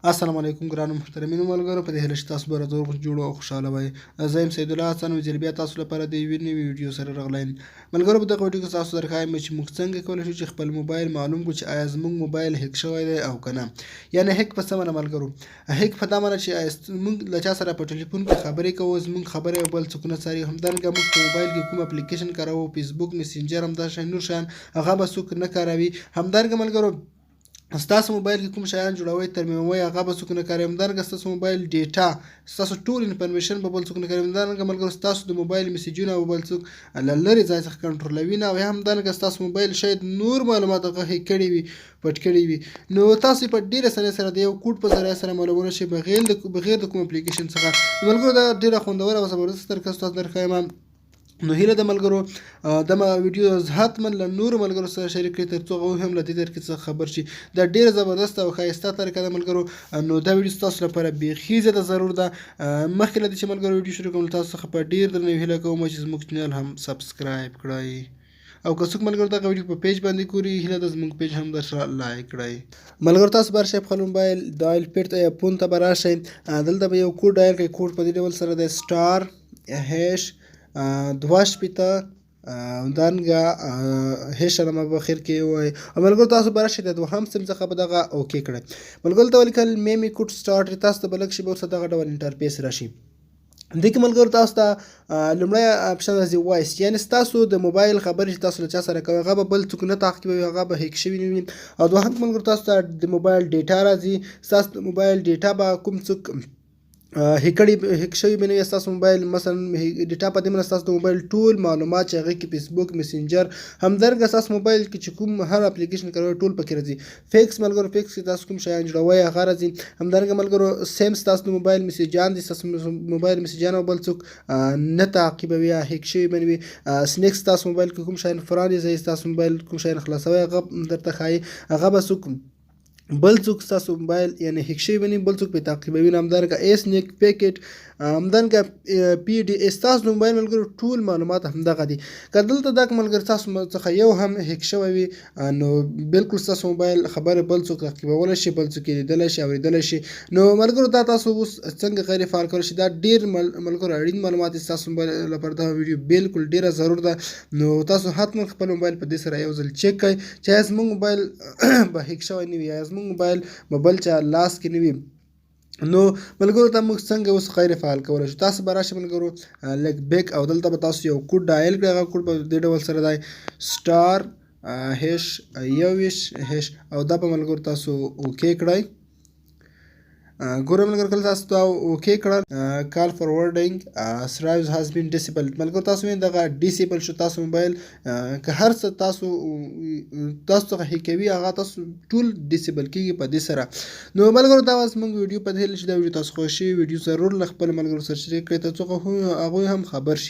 السلام علیکم ګرانو محترمینو ملګرو، په دې هیله چې تاسو به راته روغ جوړ او خوشحاله وئ. زه یم سیدالله حسن وزیر، بیا تاسو لپاره د یوې نوې ویډیو سره راغلی یم. ملګرو، په دغه ویډیو کې تاسو درښایم چې موږ څنګه کولی شو چې خپل موبایل معلوم کړو چې آیا زموږ موبایل هک شوی دی او که نه. یعنی هک په څه معنی ملګرو؟ هک په دا معنی چې موږ له چا سره په ټلیفون کې خبرې کوو، زموږ خبرې او بل څوک نه څاري. همدارنګه موږ په موبایل کې کوم اپلیکیشن کاروو، فیسبوک، میسنجر، همدا شیان نور شیان، هغه به څوک نه کاروي. همدارنګه ملګرو، ستاسو موبایل کې کوم شیان جوړوي، ترمیموي، هغه به څوک نه کاروي. همدارنګه ستاسو موبایل ډیټا، ستاسو ټول انفارمیشن به بل څوک نه کاروي. همدارنګه ملګرو، ستاسو د موبایل میسجونه به بل څوک له لرې ځای څخه کنټرولوي نه. او همدارنګه ستاسو موبایل شاید نور معلومات هغه هیک کړي وي، پټ کړي وي. نو تاسو په ډیره اسانۍ سره د یو کوډ په ذریعه سره معلومونه شي بغیر د کوم اپلیکیشن څخه. ملګرو، دا ډیره خوندوره او زبردسته طریقه تاسو درښایم. نو هیله د ملګرو، د ویډیو حتما له نورو ملګرو سره شریک کړئ، ترڅو هغوی هم له دې طریقې څخه خبر شي. دا ډیره زبردسته او ښایسته طریقه ده ملګرو. نو دا ویډیو ستاسو لپاره بیخي زیاته ضرور ده. مخکې له دې چې ملګرو ویډیو شروع کوم، تاسو څخه په ډیر درناوي هیله کوم چې زموږ چینل هم سبسکرایب کړئ، او که څوک ملګرو دغه ویډیو په پیج باندې ګوري، هیله ده زموږ پیج هم درسره لایک کړئ. ملګرو، تاسو به راشئ خپل موبایل dial pad ته یا فون ته به راشئ. دلته به یو کوډ ډایل کړئ. کوډ په دې ډول سره دی: سټار هیش 62 همدارنګه هیش علامه په اخر کې وایي. او ملګرو، تاسو به راشئ د دوهم سیم څخه به دغه okay کړئ. ملګرو ته ولیکل MIMI code start. تاسو ته به لږ شېبه وروسته دغه ډول انټرفیس راشي. دې کې ملګرو، تاسو ته لومړی اپشن راځي voice، یعنی ستاسو د موبایل خبرې چې تاسو له چا سره کوئ، هغه به بل څوک نه تعقیبوي، هغه به هیک شوي نه وي. او دوهم ملګرو، تاسو ته د موبایل ډیټا راځي. ستاسو د موبایل ډیټا به کوم څوک هیکړی هیک شوی به نه وي. ستاسو موبایل مثلا ډیټا په دې معنی ستاسو د موبایل ټول معلومات چې هغه کې فیسبوک، میسنجر، همدارنګه ستاسو موبایل کې چې کوم هر اپلیکیشن کاروئ، ټول پکې راځي. فکس ملګرو، فکس کې تاسو کوم شیان جوړوئ، هغه راځي. همدارنګه ملګرو، سیم ستاسو د موبایل میسجان دي، ستاسو موبایل میسجان او بل څوک نه تعقیبوي یا هیک شوی به نه وي. سنیکس، ستاسو موبایل کې کوم شیان پرانیزئ، ستاسو موبایل کوم شیان خلاصوئ، هغه درته ښایي. هغه به څوک بل څوک ستاسو موبایل یعنی هیک شوی به نه، بل څوک پرې تعقیبوي نه. همدارنګه ایسنیک پیکټ، همدارنګه پی ډي اس، ستاسو د موبایل ملګرو ټول معلومات همدغه دي. که دلته دا ملګرو ستاسو څخه یو هم هیک شوی وي، نو بالکل ستاسو موبایل خبرې بل څوک تعقیبولی شي، بل څوک یې لیدلی شي، اورېدلی شي. نو ملګرو، دا تاسو اوس څنګه غیر فعال کولی شي؟ دا ډېر ملګرو اړین معلومات دي. ستاسو موبایل لپاره دا ویډیو بالکل ډېره ضرور ده. نو تاسو حتما خپل موبایل په دې سره یو ځل چک کړئ چې آیا زموږ موبایل به هیک شوی نه وي، یا زموږ موبایل به بل چا لاس کې نه وي. نو ملګرو ته موږ څنګه اوس غیر فعال کولی شو؟ تاسو به راشئ ملګرو لږ بیک، او دلته به تاسو یو کوډ ډایل کړئ. هغه کوډ په دې ډول سره دی: سټار هیش 21 هیش، او دا په ملګرو تاسو okay کړئ. ګوره ملګرو، کله تاسو دا okay کړل، call forwarding service has been disabled. ملګرو، تاسو وینئ دغه disable شو. تاسو موبایل که هر څه تاسو څخه هیکوي، هغه تاسو ټول disable کیږي په دې سره. نو ملګرو، دا وه زموږ ویډیو. په دې هیله چې دا ویډیو تاسو خوښ شي. ویډیو ضرور له خپل ملګرو سره شریک کړئ، ترڅو هغوی هم خبر شي.